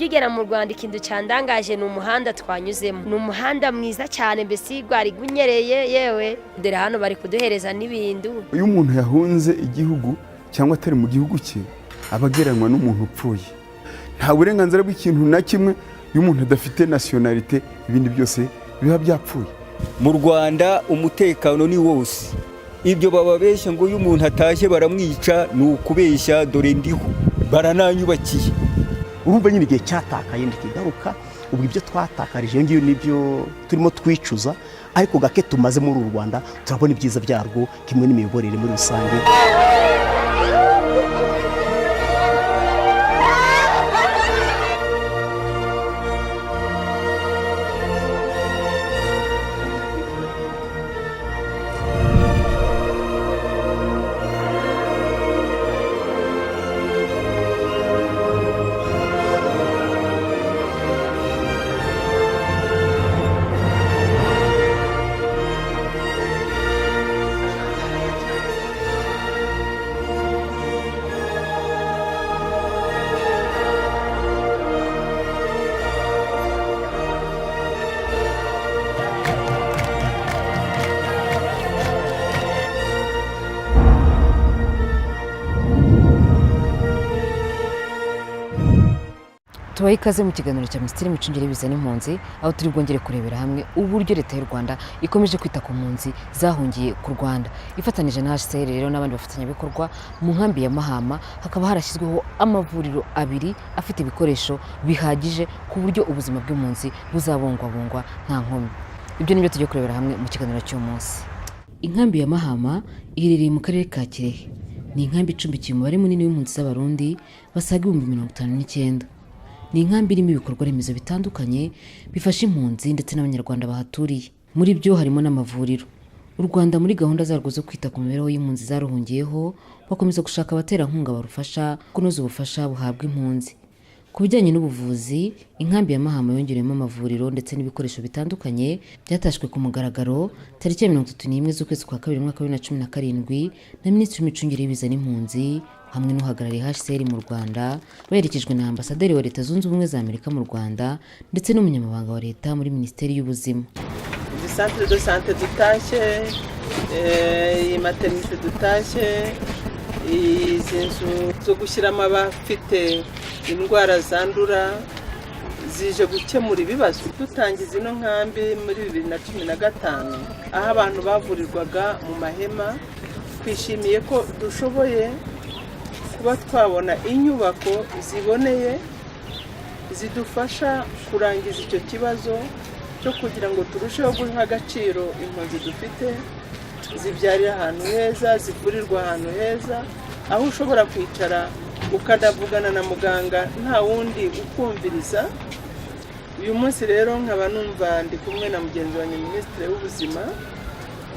Tukigera mu Rwanda, ikintu cyandangaje ni umuhanda twanyuzemo. Ni umuhanda mwiza cyane, mbese gwari gunyereye. Yewe, dore hano bari kuduhereza n'ibintu. Iyo umuntu yahunze igihugu cyangwa atari mu gihugu cye, aba agereranywa n'umuntu upfuye. Nta burenganzira bw'ikintu na kimwe. Iyo umuntu adafite nationalité, ibindi byose biba byapfuye. Mu Rwanda umutekano ni wose. Ibyo bababeshya ngo iyo umuntu atashye baramwica ni ukubeshya. Dore ndiho, barananyubakiye. Urumva nyine, igihe cyatakaye ntikigaruka. Ubwo ibyo twatakarije iyo ngiyo nibyo turimo twicuza, ariko gake tumaze muri uru Rwanda turabona ibyiza byarwo, kimwe n'imiyoborere muri rusange. Tubahe ikaze mu kiganiro cya Minisiteri y'Imicungire y'Ibiza n'Impunzi, aho turi bwongere kurebera hamwe uburyo Leta y'u Rwanda ikomeje kwita ku mpunzi zahungiye ku Rwanda ifatanije na HCR rero n'abandi bafatanyabikorwa. Mu nkambi ya Mahama hakaba harashyizweho amavuriro abiri afite ibikoresho bihagije, ku buryo ubuzima bw'impunzi buzabungwabungwa nta nkomyi. Ibyo nibyo tugiye kurebera hamwe mu kiganiro cy'uyu munsi. Inkambi ya Mahama iherereye mu karere ka Kirehe. Ni inkambi icumbikiye umubare munini w'impunzi z'Abarundi basaga 59,000. Ni inkambi irimo ibikorwa remezo bitandukanye bifasha impunzi ndetse n'Abanyarwanda bahaturiye. Muri byo harimo n'amavuriro. U Rwanda, muri gahunda zarwo zo kwita ku mibereho y'impunzi zaruhungiyeho, bakomeza gushaka abaterankunga barufasha kunoza ubufasha buhabwa impunzi. Ku bijyanye n'ubuvuzi, inkambi ya Mahama yongerewemo amavuriro ndetse n'ibikoresho bitandukanye. Byatashywe ku mugaragaro tariki ya 31 z'ukwezi kwa kabiri, umwaka wa 2017, na Minisitiri w'Imicungire y'Ibiza n'Impunzi hamwe n'uhagarariye HCR mu Rwanda, baherekejwe na Ambasaderi wa Leta Zunze Ubumwe za Amerika mu Rwanda ndetse n'Umunyamabanga wa Leta muri Minisiteri y'Ubuzima. Izi centre de santé dutashye, iyi maternité dutashye, izi nzu zo gushyiramo abafite indwara zandura, zije gukemura ibibazo. Dutangiza ino nkambi muri 2015, aho abantu bavurirwaga mu mahema, twishimiye ko dushoboye kuba twabona inyubako ziboneye zidufasha kurangiza icyo kibazo cyo kugira ngo turusheho guha agaciro impunzi dufite, zibyarira ahantu heza, zivurirwa ahantu heza, aho ushobora kwicara ukanavugana na muganga nta wundi ukumviriza. Uyu munsi rero nkaba numva ndi kumwe na mugenzi wanjye Minisitiri w'Ubuzima,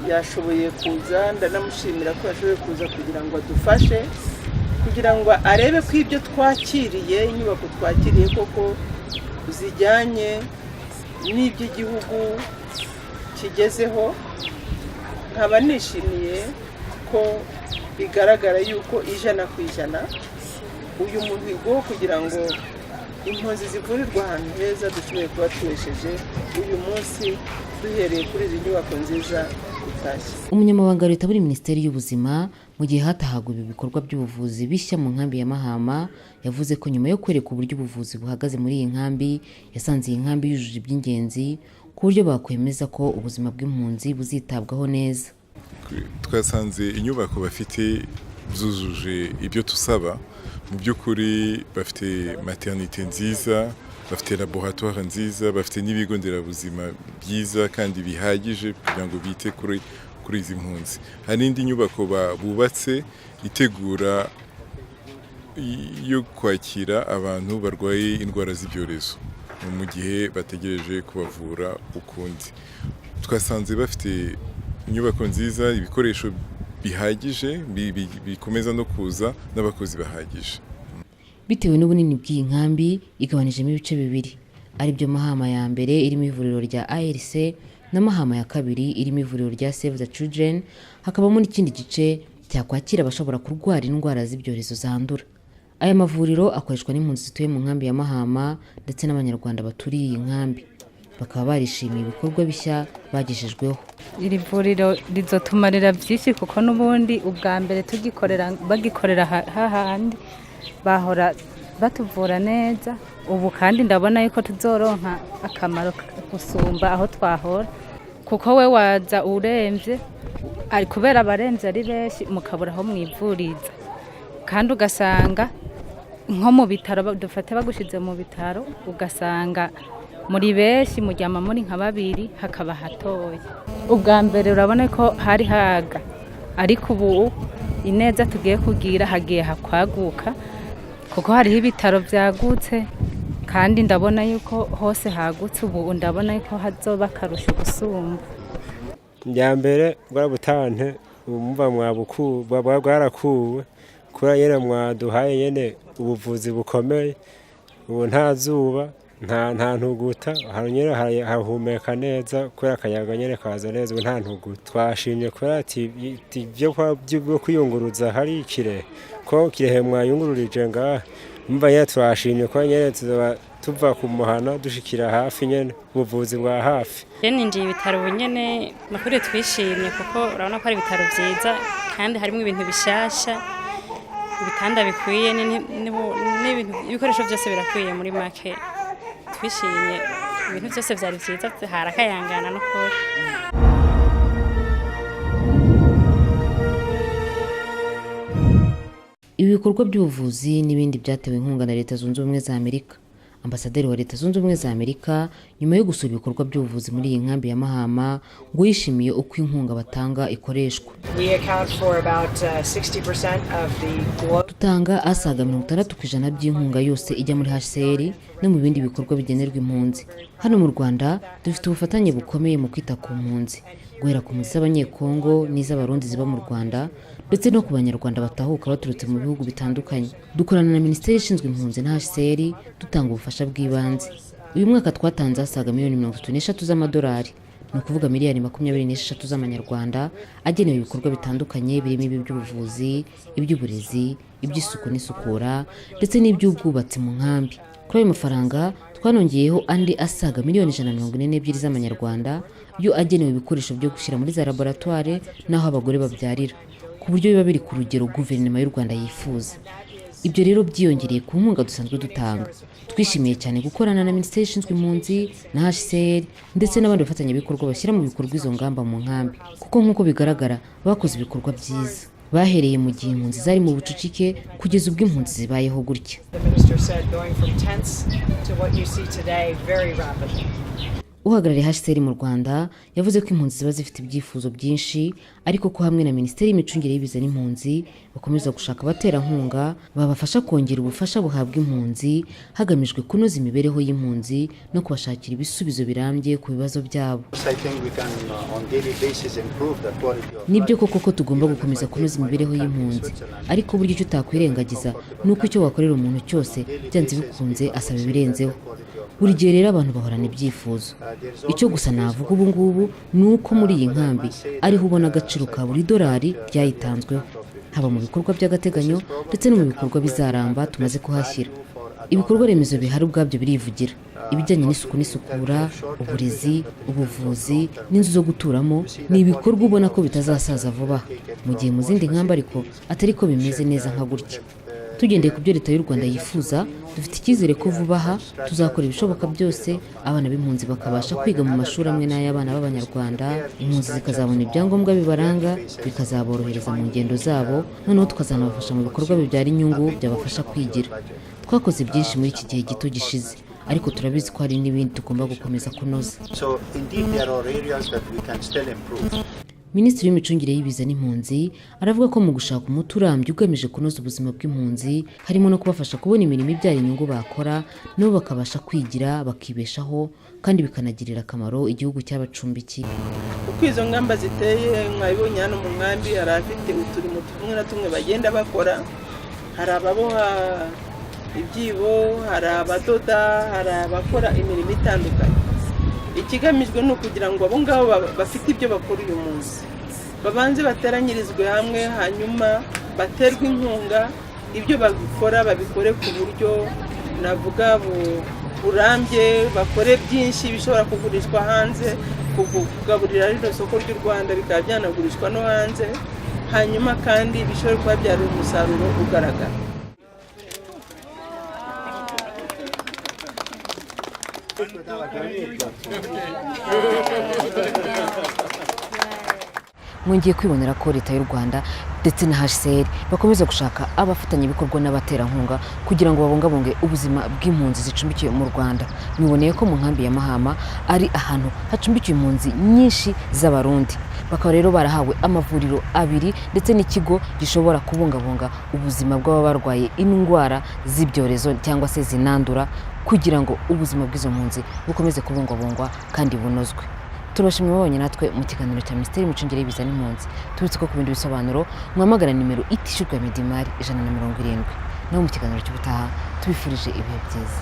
yashoboye kuza. Ndanamushimira ko yashoboye kuza kugira ngo adufashe, kugira ngo arebe ko ibyo twakiriye, inyubako twakiriye koko zijyanye n'iby'igihugu kigezeho. Nkaba nishimiye ko bigaragara yuko 100% uyu muhigo wo kugira ngo impunzi zivurirwe ahantu heza dushoboye kuba tuwesheje uyu munsi, duhereye kuri izi nyubako nziza dutashye. Umunyamabanga wa Leta muri Minisiteri y'Ubuzima, mu gihe hatahagwa ibi bikorwa by'ubuvuzi bishya mu nkambi ya Mahama, yavuze ko nyuma yo kwereka uburyo ubuvuzi buhagaze muri iyi nkambi, yasanze iyi nkambi yujuje iby'ingenzi ku buryo bakwemeza ko ubuzima bw'impunzi buzitabwaho neza. Twasanze inyubako bafite zujuje ibyo tusaba. Mu by'ukuri bafite maternité nziza, bafite laboratoire nziza, bafite n'ibigo nderabuzima byiza kandi bihagije kugira ngo bite kuri izi mpunzi. Hari n'indi nyubako bubatse itegura yo kwakira abantu barwaye indwara z'ibyorezo mu gihe bategereje kubavura ukundi. Twasanze bafite inyubako nziza, ibikoresho bihagije bikomeza no kuza, n'abakozi bahagije. Bitewe n'ubunini bw'iyi nkambi, igabanijemo ibice bibiri, aribyo Mahama ya mbere irimo ivuriro rya ARC na Mahama ya kabiri irimo ivuriro rya Save the Children. Hakabamo n'ikindi gice cyakwakira abashobora kurwara indwara z'ibyorezo zandura. Aya mavuriro akoreshwa n'impunzi zituye mu nkambi ya Mahama ndetse n'Abanyarwanda baturiye iyi nkambi, bakaba barishimiye ibikorwa bishya bagejejweho. Iri vuriro rizotumarira byinshi, kuko n'ubundi ubwa mbere tugikorera bagikorera hahandi bahora batuvura neza. Ubu kandi ndabona yuko tuzoronka akamaro gusumba aho twahora, kuko we waza uremvye, ari kubera abaremvye ari benshi, mukabura aho mwivuriza, kandi ugasanga nko mu bitaro, dufate bagushize mu bitaro, ugasanga muri benshi, muryama muri nka babiri, hakaba hatoya. Ubwa mbere urabona ko hari haga, ariko ubu ineza tugiye kugira hagiye hakwaguka, kuko hariho ibitaro byagutse, kandi ndabona yuko hose hagutse. Ubu ndabona yuko hazoba akarusho gusumba. Bya mbere bwa butante ubumva bwarakuwe, kubera nyine mwaduhaye nyine ubuvuzi bukomeye. Ubu nta zuba, nta ntuguta, nyine hahumeka neza kubera akayaga nyine kaza neza. Ubu nta ntuguta. Twashimye kubera ati ibyo kwiyunguruza hari Kirehe, ko Kirehe mwayungururije ngaha. Umva nyine twashimye kuba nyine tuzoba tuva ku muhana dushikira hafi nyine ubuvuzi bwa hafi. Rero ninjiye ibitaro ubu nyene, makuru twishimye, kuko urabona ko ari ibitaro byiza kandi harimo ibintu bishasha, ibitanda bikwiye, n'ibintu, ibikoresho byose birakwiye. Muri make twishimye, ibintu byose byari byiza, harakayangana no kuri. Ibi bikorwa by'ubuvuzi n'ibindi byatewe inkunga na Leta Zunze Ubumwe za Amerika. Ambasaderi wa Leta Zunze Ubumwe za Amerika, nyuma yo gusura ibikorwa by'ubuvuzi muri iyi nkambi ya Mahama, ngo yishimiye uko inkunga batanga ikoreshwa. We account for about 60% of the global Dutanga asaga 60% by'inkunga yose ijya muri HCR no mu bindi bikorwa bigenerwa impunzi. Hano mu Rwanda dufite ubufatanye bukomeye mu kwita ku mpunzi, guhera ku mpunzi z'Abanyekongo n'iz'Abarundi ziba mu Rwanda, ndetse no ku Banyarwanda batahuka baturutse mu bihugu bitandukanye. Dukorana na Minisiteri ishinzwe impunzi na HCR, dutanga ubufasha bw'ibanze. Uyu mwaka twatanze asaga miliyoni 33 z'amadolari, ni ukuvuga miliyari 26 z'amanyarwanda, agenewe ibikorwa bitandukanye birimo ibi by'ubuvuzi, iby'uburezi, iby'isuku n'isukura, ndetse n'iby'ubwubatsi mu nkambi. Kuri ayo mafaranga twanongeyeho andi asaga miliyoni 142 z'amanyarwanda, yo agenewe ibikoresho byo gushyira muri za laboratware n'aho abagore babyarira, ku buryo biba biri ku rugero guverinoma y'u Rwanda yifuza. Ibyo rero byiyongereye ku nkunga dusanzwe dutanga. Twishimiye cyane gukorana na Minisiteri ishinzwe impunzi na HCR ndetse n'abandi bafatanyabikorwa bashyira mu bikorwa izo ngamba mu nkambi, kuko nk'uko bigaragara bakoze ibikorwa byiza, bahereye mu gihe impunzi zari mu bucucike kugeza ubwo impunzi zibayeho gutya. The minister said, going from tents to what you see today very rapidly. Uhagarariye HCR mu Rwanda yavuze ko impunzi ziba zifite ibyifuzo byinshi, ariko ko hamwe na Minisiteri y'Imicungire y'Ibiza n'Impunzi bakomeza gushaka abaterankunga babafasha kongera ubufasha buhabwa impunzi, hagamijwe kunoza imibereho y'impunzi no kubashakira ibisubizo birambye ku bibazo byabo. I think we can, on daily basis, improve the quality of Nibyo koko ko tugomba gukomeza kunoza imibereho y'impunzi, ariko burya icyo utakwirengagiza ni uko icyo wakorera umuntu cyose, byanze bikunze asaba ibirenzeho. Buri gihe rero abantu bahorana ibyifuzo. Icyo gusa navuga ubu ngubu ni uko muri iyi nkambi ariho ubona agaciro ka buri dolari ryayitanzweho, haba mu bikorwa by'agateganyo ndetse no mu bikorwa bizaramba tumaze kuhashyira. Ibikorwa remezo bihari ubwabyo birivugira: ibijyanye n'isuku n'isukura, uburezi, ubuvuzi n'inzu zo guturamo, ni ibikorwa ubona ko bitazasaza vuba aha, mu gihe mu zindi nkambi ariko atari ko bimeze neza nka gutya. Tugendeye ku byo Leta y'u Rwanda yifuza, dufite icyizere ko vuba aha tuzakora ibishoboka byose abana b'impunzi bakabasha kwiga mu mashuri amwe n'ay'abana b'Abanyarwanda, impunzi zikazabona ibyangombwa bibaranga bikazaborohereza mu ngendo zabo, noneho tukazanabafasha mu bikorwa bibyara inyungu byabafasha kwigira. Twakoze byinshi muri iki gihe gito gishize, ariko turabizi ko hari n'ibindi tugomba gukomeza kunoza. So indeed there are areas that we can still improve. Minisitiri w'Imicungire y'Ibiza n'Impunzi aravuga ko mu gushaka umuti urambye ugamije kunoza ubuzima bw'impunzi harimo no kubafasha kubona imirimo ibyara inyungu bakora, nabo bakabasha kwigira bakibeshaho, kandi bikanagirira akamaro igihugu cyabacumbikiye. Uko izo ngamba ziteye mwabibonye hano mu nkambi: hari abafite uturimo tumwe na tumwe bagenda bakora, hari ababoha ibyibo, hari abadoda, hari abakora imirimo itandukanye. Ikigamijwe ni ukugira ngo abo ngabo bafite ibyo bakora uyu munsi babanze bateranyirizwe hamwe, hanyuma baterwe inkunga. Ibyo babikora babikore ku buryo navuga burambye, bakore byinshi bishobora kugurishwa hanze, kugaburira rino soko ry'u Rwanda, bikaba byanagurishwa no hanze, hanyuma kandi bishobora kuba byara umusaruro ugaragara. Mwongeye kwibonera ko Leta y'u Rwanda ndetse na HCR bakomeza gushaka abafatanyabikorwa n'abaterankunga kugira ngo babungabunge ubuzima bw'impunzi zicumbikiwe mu Rwanda. Mwiboneye ko mu nkambi ya Mahama ari ahantu hacumbikiwe impunzi nyinshi z'Abarundi, bakaba rero barahawe amavuriro abiri ndetse n'ikigo gishobora kubungabunga ubuzima bw'ababa barwaye indwara z'ibyorezo cyangwa se zinandura, kugira ngo ubuzima bw'izo mpunzi bukomeze kubungwabungwa kandi bunozwe. Turabashimira babonye natwe mu kiganiro cya Minisiteri y'Imicungire y'Ibiza n'Impunzi. Tubitse ko ku bindi bisobanuro muhamagara nimero itishyurwa ya Midimari 170. Naho mu kiganiro cy'ubutaha, tubifurije ibihe byiza.